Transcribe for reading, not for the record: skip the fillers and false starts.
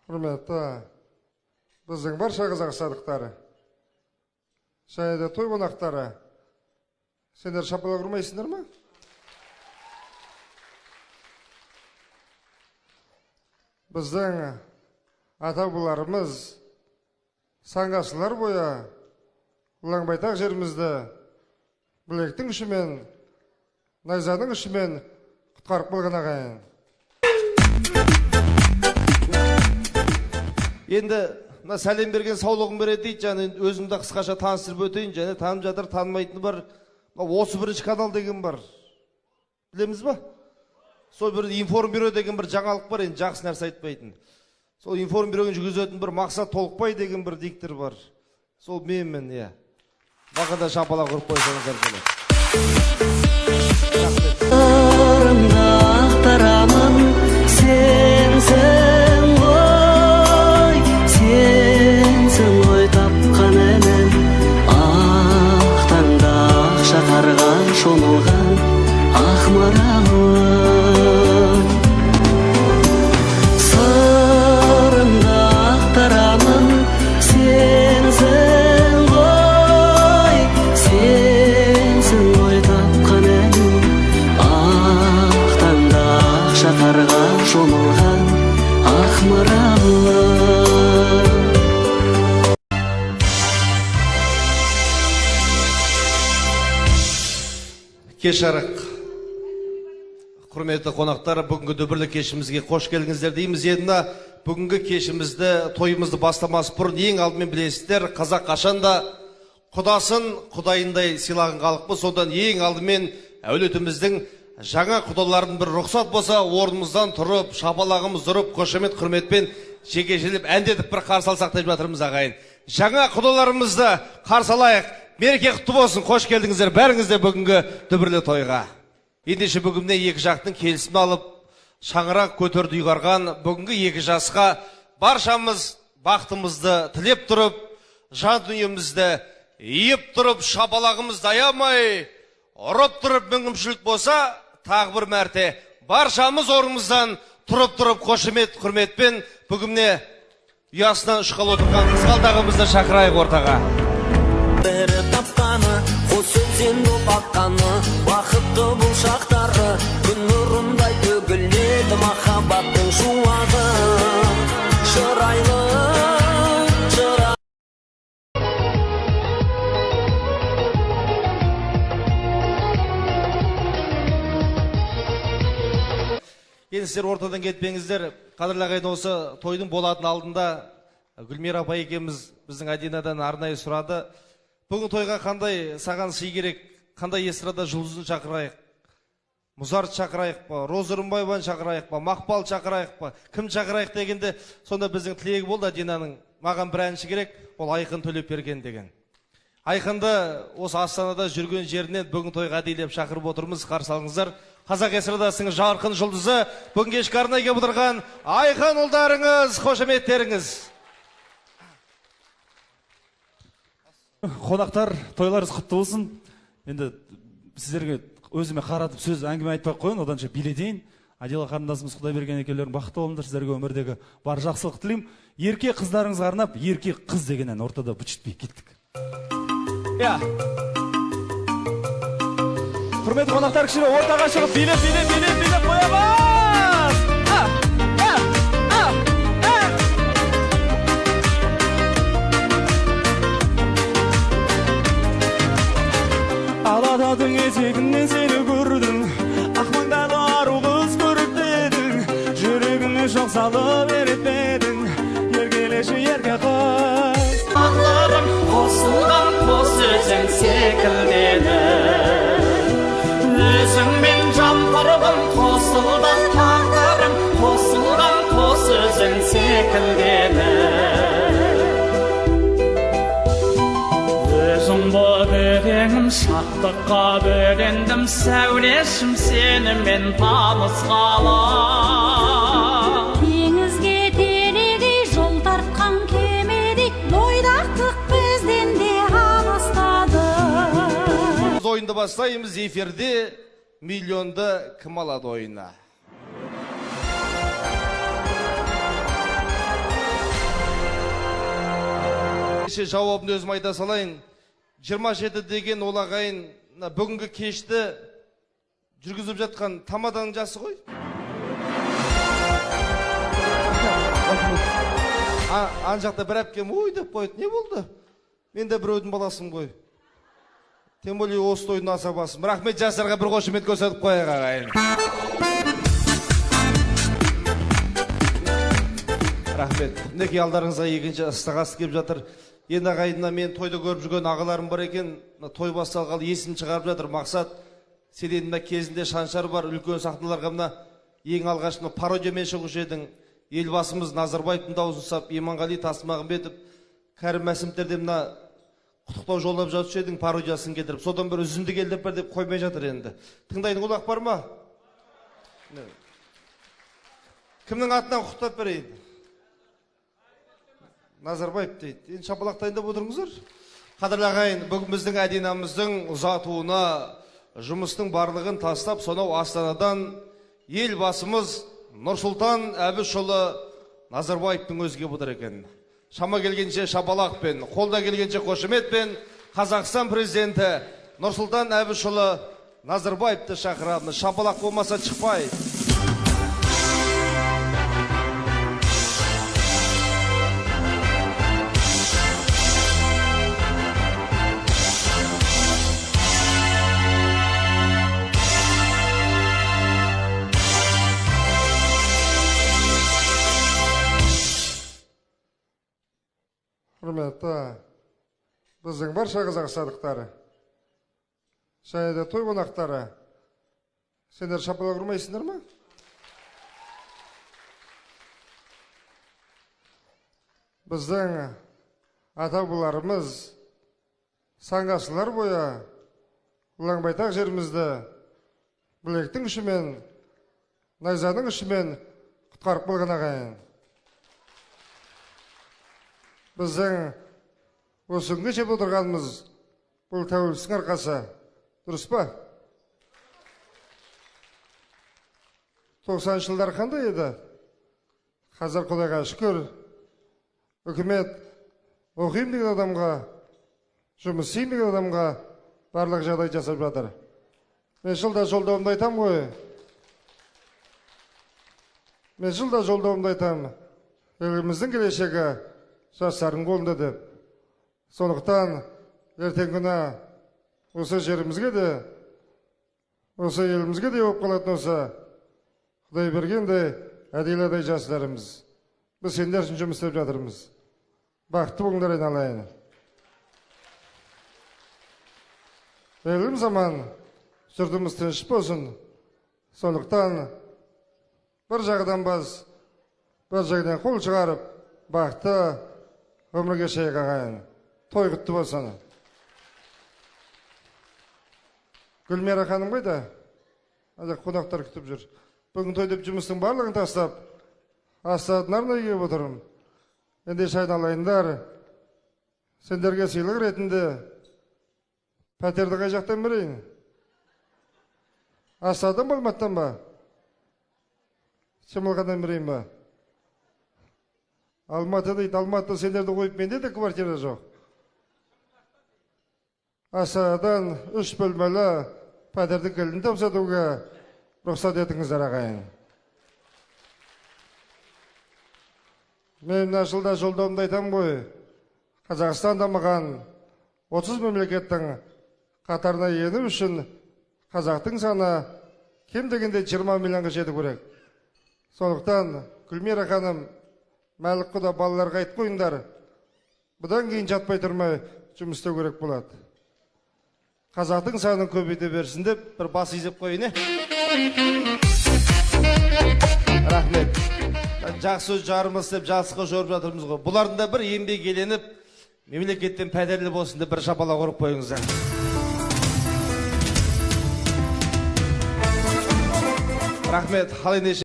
Құрметті біздің барша қазақстандықтары және де той қонақтары, сендер шапалақ ұрмайсыңдар ма? Біздің ата-бабаларымыз сан ғасырлар бойы ұлан-байтақ жерімізді білектің күшімен, найзаның күшімен құтқарып қалған ағайын. Енді мына сәлем берген саулығын береді дейді, және өзімді қысқаша таныстырып өтейін, және танып жатыр, танымайтыны бар. Мына 31 канал деген бар. Білеміз ба? Сол бір информбюро деген бір жаңалық бар, енді жақсы нәрсе айтпайтын. Сол информбюроны жүргізетін бір Мақсат Толықбай деген бір диктор бар. Сол менмін, иә. Маған да шапалақ ұрып қойсаңыздар болады. Ақтарамын, сенсің ғой, сенсің ғой тапқан әнім. Ақ таңда ақша қарға шомылған ақ маралым. Сырымды ақтарамын, сенсің ғой, сенсің ғой тапқан әнім. Ақ таңда ақша қарға шомылған ақ маралым. Кеш жарық. Құрметті қонақтар, бүгінгі дүбірлі кешімізге қош келдіңіздер дейміз. Енді бүгінгі кешімізді, тойымызды бастамас бұрын ең алдымен білесіздер, қазақ қашанда құдасын құдайындай сыйлаған халықпыз. Содан ең алдымен әулетіміздің жаңа құдаларын бір рұқсат болса, орнымыздан тұрып, шапалағымыз ұрып, қошемет құрметпен жекешелеп әндетіп бір қарсы алсақ деп жатырмыз ағайын. Жаңа құдаларымызды қарсы алайық. Мереке құтты болсын, қош келдіңіздер бәріңіз де бүгінгі дүбірлі тойға. Ендеше бүгінгі екі жақтың келісімін алып, шаңырақ көтерді ұйғарған бүгінгі екі жасқа баршамыз бақытымызды тілеп тұрып, жан дүниемізді иіп тұрып, шапалағымызды аямай, ұрып тұрып мүмкіншілік болса, тағы бір мәрте баршамыз орнымыздан тұрып-тұрып қошемет құрметпен бүгінгі ұясынан ұшқалы отырған қызғалдағымызды шақырайық ортаға. Бірі тапқаны, қос өзен боп аққаны, бақытты бұл шақтары, күн нұрындай төгіледі махаббаттың шуағы. Шырайлы, шырайлы. Енді сіздер ортадан кетпеңіздер. Қадірлі ағайын, осы тойдың болатын алдында Гүлмира апай екеуміз біздің Адинадан арнайы сұрады. Бүгін тойға қандай саған сый керек, қандай эстрада жұлдызын шақырайық? Мұзарт шақырайық па, Роза Рымбаеваны шақырайық па, Мақпал шақырайық па, кім шақырайық дегенде, сонда біздің тілегі болды Адинаның, маған бір әнші керек, ол Айқын Төлепберген деген. Айқынды осы Астанада жүрген жерінен бүгін тойға әдейілеп шақырып отырмыз, қарсы алыңыздар. Қазақ эстрадасының жарқын жұлдызы, бүгін кешкі арнайы келіп отырған Айқын ұлдарыңыз, қошеметтеріңіз. Қонақтар, тойларыңыз құтты болсын. Енді сіздерге өзіме қаратып сөз әңгіме айтпай қояйын, оданша билетейін. Адила қарындасымыз, Құдайберген екеулерің бақытты болыңдар, сіздерге өмірдегі бар жақсылық тілеймін. Ерке қыздарыңызға арнап, ерке қыз деген ән ортада быт шытпей кеттік. Иә. Құрметті қонақтар, кішкене ортаға шығып билеп, билеп, билеп, билеп қоямыз. Алатаудың етегінен сені көрдім, ақ маңдайлы ару қыз көріктедің, жүрегіме шоқ салып ерітпедің, еркелеші ерке қыз. Тағдырым қосылған қос өзен секілденіп, өзіңмен жан құрбым қосылды, тағдырым қосылған қос өзен секілденіп. Өзің боп өлеңім шаттыққа бөлендім, сәулешім сенімен танысқалы. Теңізге телегей жол тартқан кемедей, бойдақтық бізден де алыстады. Біз ойынды бастаймыз, эфирде миллионды кім алады ойыны? Ендеше жауабын өзім айта салайын. 27 деген ол ағайын бүгінгі кешті жүргізіп жатқан тамаданың жасы ғой. Ан жақта бір әпкем ой деп қойды. Не болды? Мен де біреудің баласым ғой. Тем более осы тойдың асабасым. Рахмет, жастарға бір қошемет көрсетіп қояйық ағайын. Рахмет. Мінекей алдарыңызға екінші ыстық ас келіп жатыр. Енді ағайын, мен тойды көріп жүрген ағаларым бар екен. Той басталғалы есін шығарып жатыр. Мақсат, сен енді мына кезінде шаншар бар үлкен сахналарға мына ең алғаш мына пародиямен шығушы едің. Елбасымыз Назарбаевтың дауысын сап, Иманғали Тасмағамбетов, Кәрім Мәсімовтерден мына құттықтау жолдап жатушы едің, пародиясын келтіріп. Содан бір үзінді келтіріп бер деп қоймай жатыр енді. Тыңдайтын құлақ бар ма? Кімнің атынан құттықтап берейін? Назарбаев дейді. Енді шапалақ дайындап отырыңыздар. Қадірлі ағайын, бүгін біздің Әдинамыздың ұзатуына жұмыстың барлығын тастап, сонау Астанадан елбасымыз Нұрсұлтан Әбішұлы Назарбаевтың өзі келіп отыр екен. Шама келгенше шапалақпен, қолда келгенше қошеметпен Қазақстан президенті Нұрсұлтан Әбішұлы Назарбаевты шақырамыз. Шапалақ болмаса шықпай. Құрметті біздің барша қазақстандықтары және де той қонақтары, сендер шапалақ ұрмайсыңдар ма? Біздің ата-бабаларымыз сан ғасырлар бойы ұлан-байтақ жерімізді білектің күшімен, найзаның күшімен құтқарып қалған ағайын. Біздің осы күнге жетіп отырғанымыз бұл тәуелсіздіктің арқасы, дұрыс па? 90-шы жылдар қандай еді? Қазір Құдайға шүкір, үкімет оқимын деген адамға, жұмыс істеймін деген адамға барлық жағдай жасап жатыр. Мен жылда жолдауымда айтамын ғой. Мен жылда жолдауымда айтамын. Еліміздің келешегі жастардың қолында деп. Сондықтан ертеңгі күні осы жерімізге де, осы елімізге де болып қалатын осы Құдай бергендей Әдиладай жастарымыз. Біз сендер үшін жұмыс істеп жатырмыз. Бақытты болыңдар айналайын. Еліміз аман, жұртымыз тыныш болсын. Сондықтан бір жағдан бас, бір жағдан қол шығарып, бақытты өмірге шейік ағайын. Той құтты болсын. Гүлмира ханым қайда? Ана қонақтар күтіп жүр. Бүгін той деп жұмыстың барлығын тастап, Астанадан арнайы келіп отырмын. Ендеше айналайындар, сендерге сыйлық ретінде пәтерді қай жақтан берейін? Астанадан ба, Алматыдан ба? Шымылқадан берейін ба? Алматы дейді, Алматыда сендерді қойып менде де квартира жоқ. Астанадан 3 бөлмелі пәтердің кілтін тапсыруға рұқсат етіңіздер ағайын. Мен мына жылда жолдауымда айтамын ғой, Қазақстан дамыған 30 мемлекеттің қатарына ену үшін қазақтың саны кем дегенде 20 миллионға жету керек. Сондықтан Гүлмира ханым, Мәлік құда балаларға айтып қойыңдар, бұдан кейін жатпай тұрмай жұмыс істеу керек болады. Қазақтың санын көбейте берсін деп бір бас изеп қойын. Рахмет. Жақсы сөз жарымыз деп жақсыға жорып жатырмыз ғой. Бұлардың да бір еңбек еленіп, мемлекеттен пәтерлі болсын деп бір шапалақ ұрып қойыңыздар. Рахмет. Ал ендеше